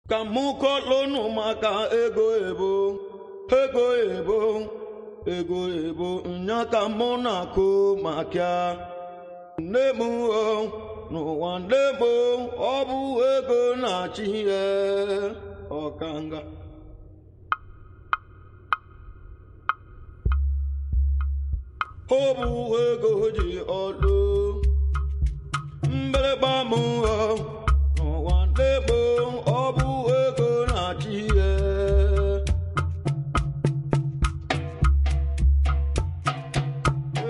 Ka mụ kọlụnụ maka ego ebo, ego ebo, ego ebo, nya ka mụ na-akụ maka nne m o, n'ụwa nne m o, ọ bụ ego na-achị ya ọkanga. Ọ bụ ego ji ọlụ mgbịrịgba m o, n'ụwa nne m o, ọ bụ ego na-achị ya.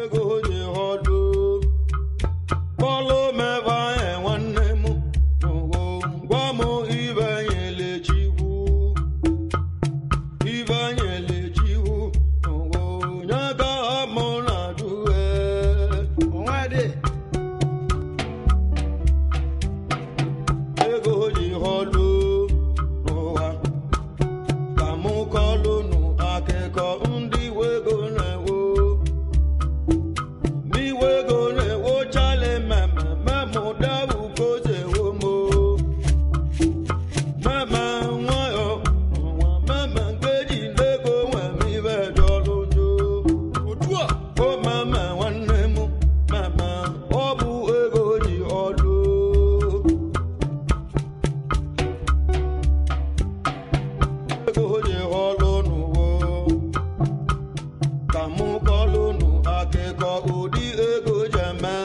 Ego ji ọlụ kpọlụ mebe anyị nwanne m n'ụwa, gwa m ibe nyele chikwu, ibe nyele chikwu n'ụwa, onye ka mụ na-ajụ e. Onwede. Ego ji ọlụ n'ụwa ka mụ kọlụ nụ akụkọ ndị wego na-ewo n'iwe ego na-ewo chale meme meme dawu koze ewo mo meme nwayọ n'ụwa meme nkeji n'ego nweme ibe jọlụ njọ. Otu a. O meme nwanne m meme ọ bụ ego ji ọlụ. Ego ji ọlụ n'ụwa ka mụ kọlụ nụ akụkọ ụdị ego ji eme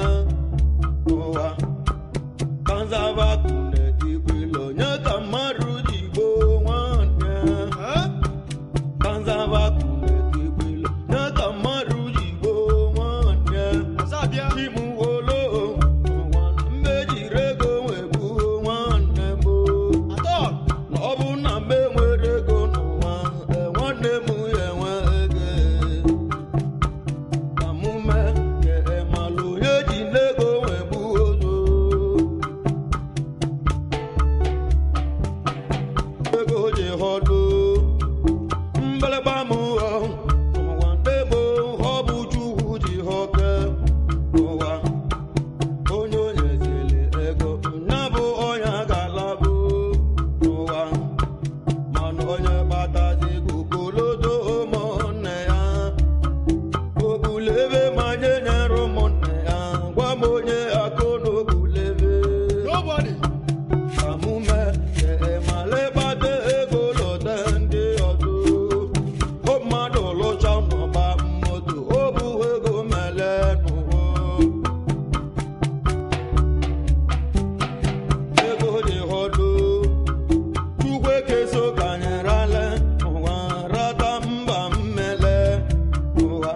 n'ụwa. Ka nzaba kune ikwilo nye ka mmadụ ji gboo nwanne. Eh? Ka nzaba kune ikwilo nye ka mmadụ ji gboo nwanne. Ọzọ abịa. Chimuwolo ụwa mmejiri ego wee gbuo nwanne m o. Atọ. Na ọ bụ na m enwere ego n'ụwa, nwanne m ya enwe ego. Ka mụ mee ka ịmalụ onye ji n'ego wee gbuo ozu. Ego ji họdụ mgbịrịgba m ọ, ụwa nne m ọ bụ Chukwu ji họke n'ụwa. Onye onye zili ego nya bụ ọnya ga-alabụ n'ụwa, mana onye kpatazi ego kolodo ụmụnne ya ogbulebe ma nye nyere ụmụnne ya, gwa m onye akụ na ogbulebe. Nobody. Ka mụ mee ka ịmala ịkpata ego lọta ndị ọzọ. Ọ mmadụ lụcha n'ọba mmoto, ọ bụ ego mele n'ụwa. Ego dị họdụ Chukwu ekeso ka anyị rale ụwa rata mba mmele ụwa.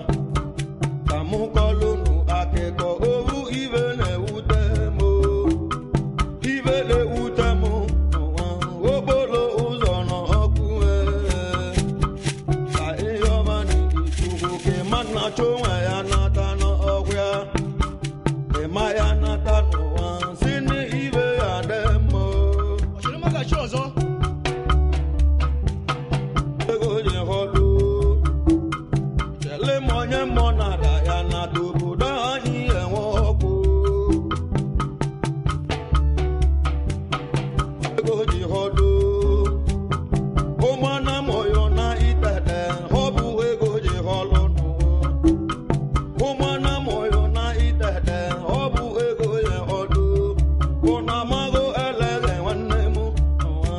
Ka mụ kọlụnụ akụkọ owu ibe na-ewute m o. Ibe na-ewute m n'ụwa, okporo ụzọ nọ ọkụ ee. Ka ihe ọma n'ili Chukwu ka ịma na-achọ onwe ya nata n'ọhịa. Ịma ya nata n'ụwa si n'ibe ya dị mma. Ọchịrị magachi ọzọ. Ego ji họlụ chele m onye mmụọ nara ya nata obodo anyị enwe ọkụ. Ego ji họlụ ụmụnna mụyo na itete, ọ bụ ego ji họlụ n'ụwa. Ụmụnna mụyo na itete, ọ bụ ego ya ọdụ. Ụnụ amaghị elele nwanne m n'ụwa,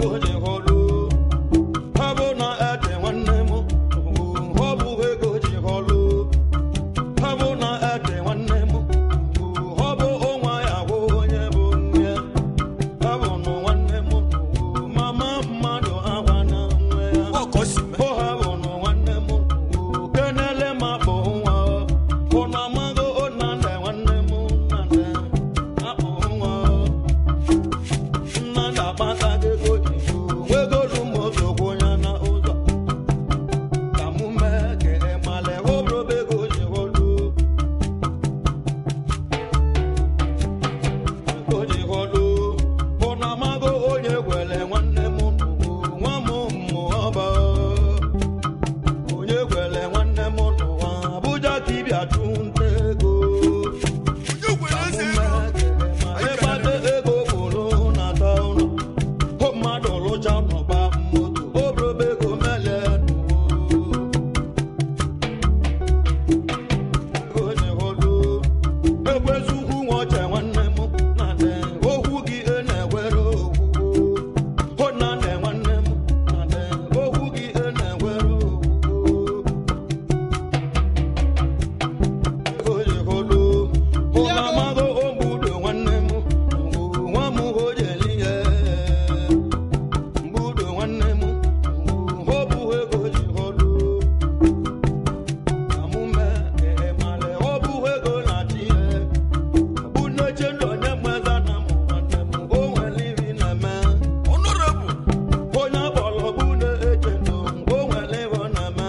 ego ji họlụ. Ọ bụ na ede nwanne m, ọ bụ ego ji họlụ. Ọ bụ na ede nwanne m, ọ bụ onwe ya bụ onye bụ nne. Ọ bụ na nwanne m, mama mmadụ agwa na nwe ya. Ọ ka o si mee. Ọ ha bụ na nwanne m, kenele ma bụ nwa. Ọ na amago nnande nwanne m, nnande abụ nwa. Nnande akpata ego igbo, nwegolu moto kwụ ya na ụzọ. Ka mụ mee ka ị male, obrobe ego ji họlụ. Ego ji họlụ. Ọ na amago onye gwele nwanne m n'ugwu, nwa m mmụọ onye gwele nwanne m n'ụwa, Abuja ka ịbịa chụ nta ego. Onye gwere eze ego. Ịkpata ego kwụrụ na-ata ụlọ. Hụ mmadụ lụcha n'ọba moto, obrobe ego mele n'ụwa. Ego ji họlụ. Ekwesịkwu nwoche nwanne m na-adị, okwu gị e na-ewere okwukwu. Hụ na nne nwanne m na-adị, okwu gị e na-ewere okwukwu. Ego ji họlụ. Hụ na amago ogbudo nwanne m, nwa m hojeli ya. Mgbudo nwanne m, ọ bụ ego ji họlụ. Amume emale, ọ bụ ego na-achị ya. Bụ n'oche ndụ onye mweza na mụ nwanne m, o nwere iri na-eme. Honorable. Onye akpọrọ bụ na-eche ndụ, o nwere ịbụ na-eme.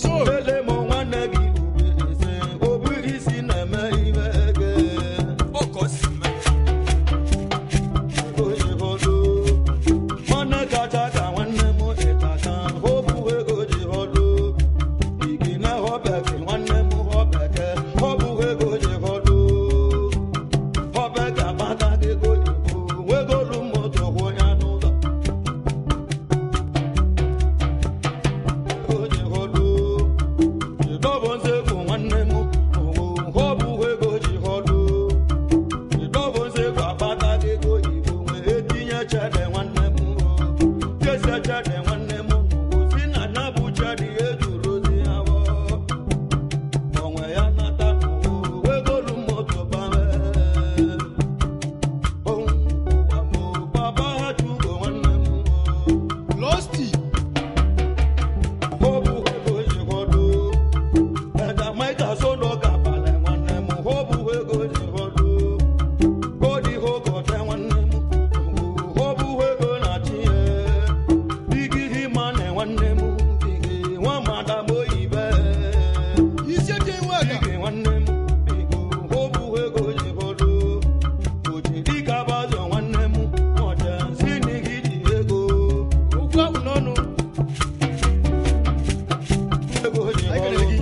So, Ele m nwanne gị ube ise, obu isi na-eme ime ege. Ọ ka o si mee. Ego ji họlụ. Nwanne kacha ka nwanne m ịtaka, ọ bụ ego ji họlụ. Igi na họbeke nwanne m họbeke, ọ bụ ego ji họlụ. Họbeke akpata ego igbo, nwegolu moto kwụ ya n'ụzọ. Ego ji họlụ. Ịdọbọ nsekwu nwanne m, ọ bụ ego ji họlụ. Ịdọbọ nsekwu akpata ego igbo, nwee etinye chede nwanne m. Jese chede nwanne m, si na ya bụ chede ejuru ozi awọ. Onwe ya nata n'ụwa, wegolu moto gbawe. Ụwa mụ, baba ha chụgo nwanne m. Lọsti. Ọ bụ ego ji họlụ. Ẹja Maịka solo kabalị nwanne m, ọ bụ ego ji họlụ. Godi hogote nwanne m, ọ bụ ego na-achị ya. Bigi mane nwanne m, bigi nwa madam oyibe. Isi eji enwe aga. Bigi nwanne m, bigi ọ bụ ego ji họlụ. Oji dịka bazọ nwanne m, ọja si n'igi ji ego. Okwu ahụ n'ọnụ. Ego ji Anyị kelere gị.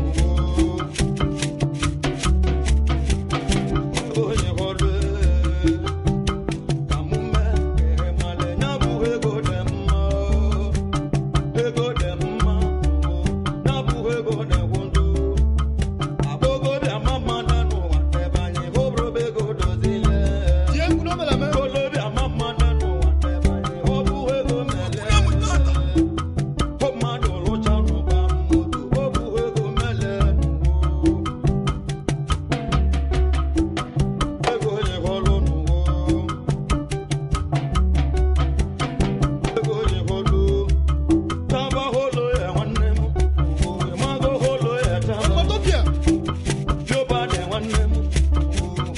Ego ji họlụ. Ka mụ mee male nya bụ ego dị mma. Ego dị mma. Nya bụ ego na-egwu ndụ. Agbọghọbịa ma mmadụ n'ụwa ebe anyị hụrụ ego dozile. Tie mkpu n'omela mee. Okolobịa ma mmadụ n'ụwa ebe anyị ọ bụ ego mele. Onye mụ tata. Mmadụ lụcha n'ụba moto, ọ bụ ego mele n'ụwa. Ego ji họlụ n'ụwa. Ego ji họlụ. Taba họlụ ya nwanne m, ịmago họlụ ya taba. Ọmọtopia. Jọba dị nwanne m,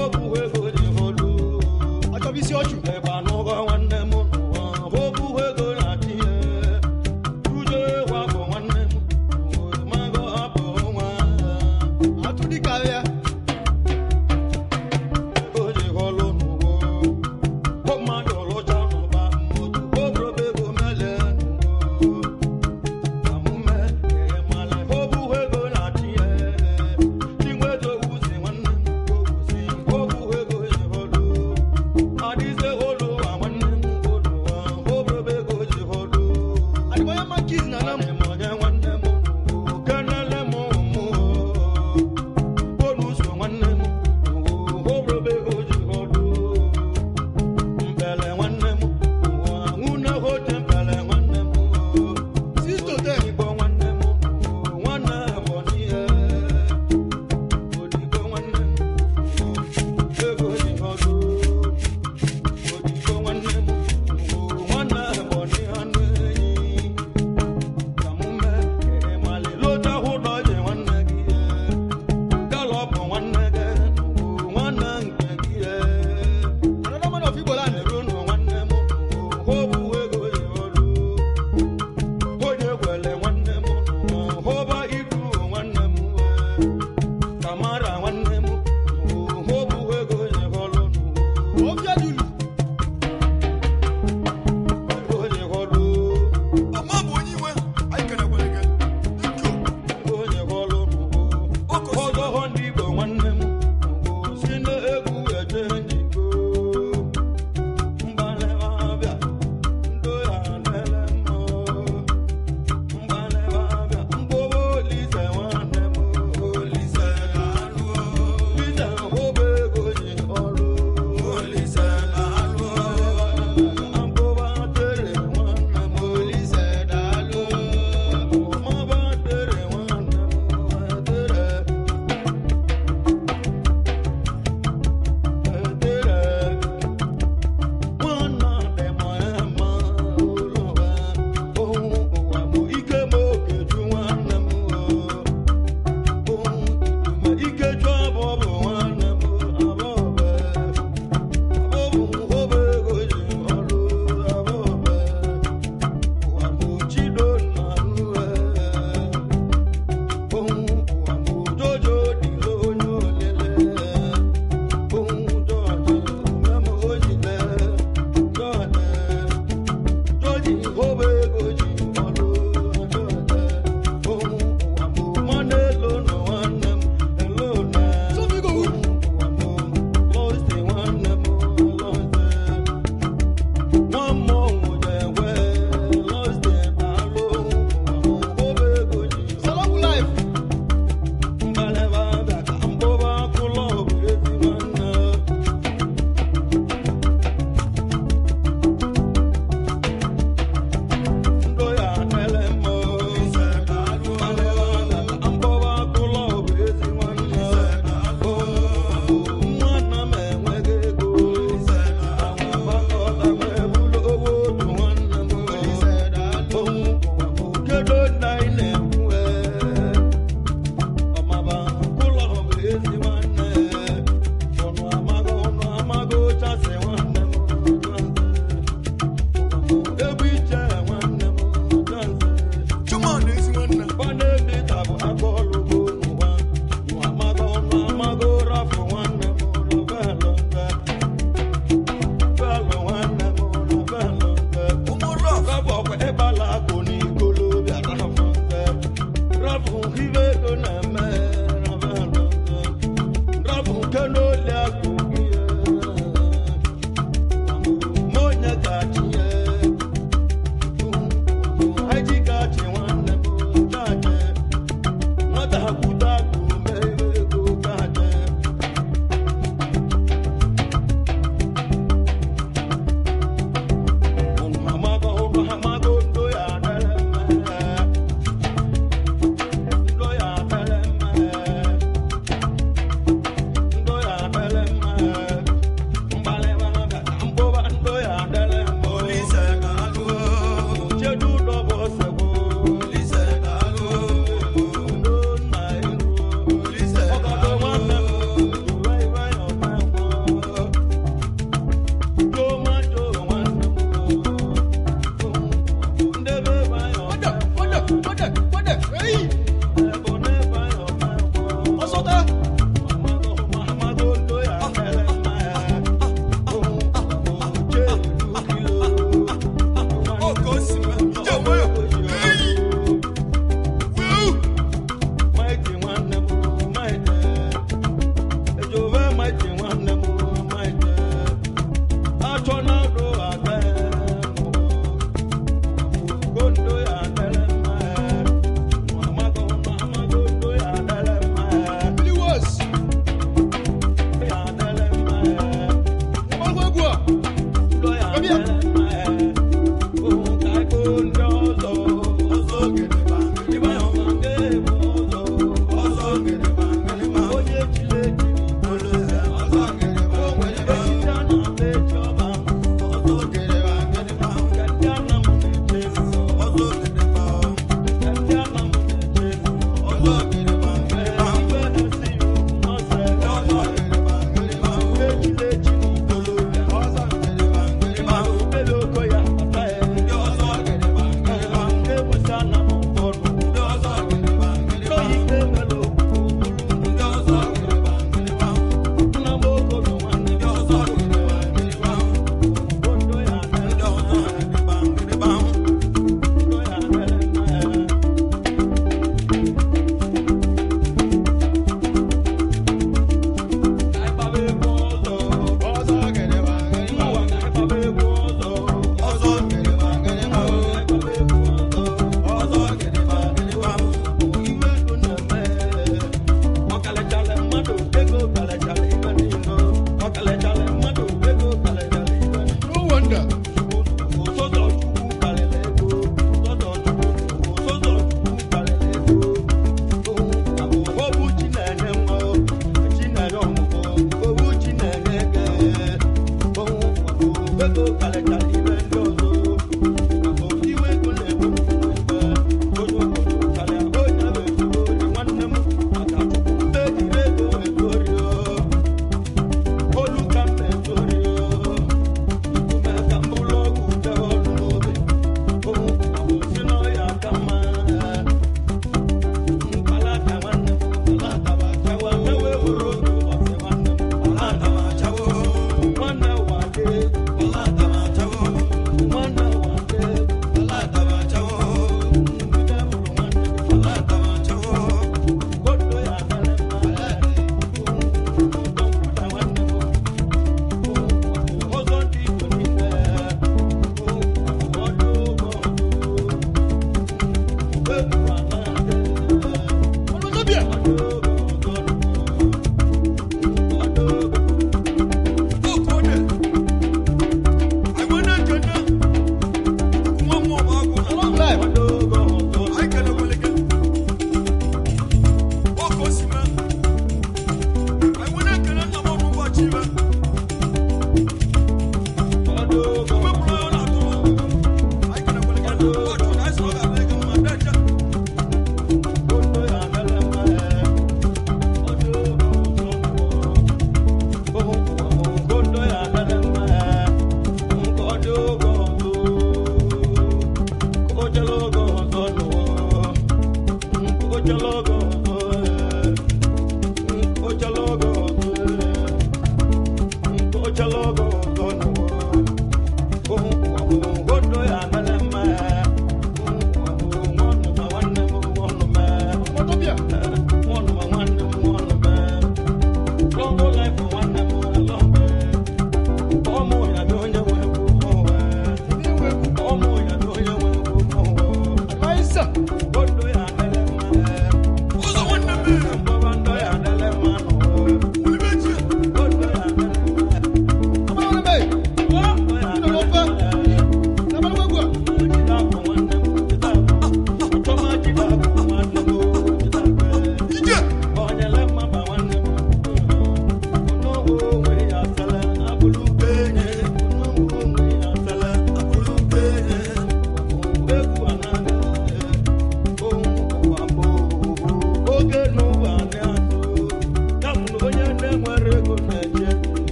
ọ bụ ego ji họlụ. Achọbụ isi ọchụ. Ịba n'ụgwọ nwanne m n'ụwa, ọ bụ ego na-achị ya. Ujo ịwa bụ nwanne m, ịmago abụ nwa. Atụ dịka ya. Ego ji họlụ n'ụwa. Ọ mmadụ lụcha n'ụba moto, ọ bụrụ ego mele n'ụwa. Ka mụ mee ịmale, ọ bụ ego na-achị ya. Chinwezo wuzi nwanne m, o wuzi, ọ bụ ego ji họlụ. Adịze họlụ.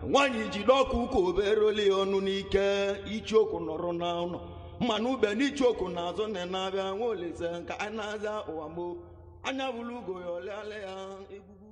Nwaanyị jide ọkụ ka oberoli ọnụ n'ike ichioku nọrọ n'ụlọ mmanụ ube n'ichioku n'azụ na na-abịa nwa olise ka anyị na-aza ụwa mo anya bụrụ ugo ya ọlịala ya egwugwu.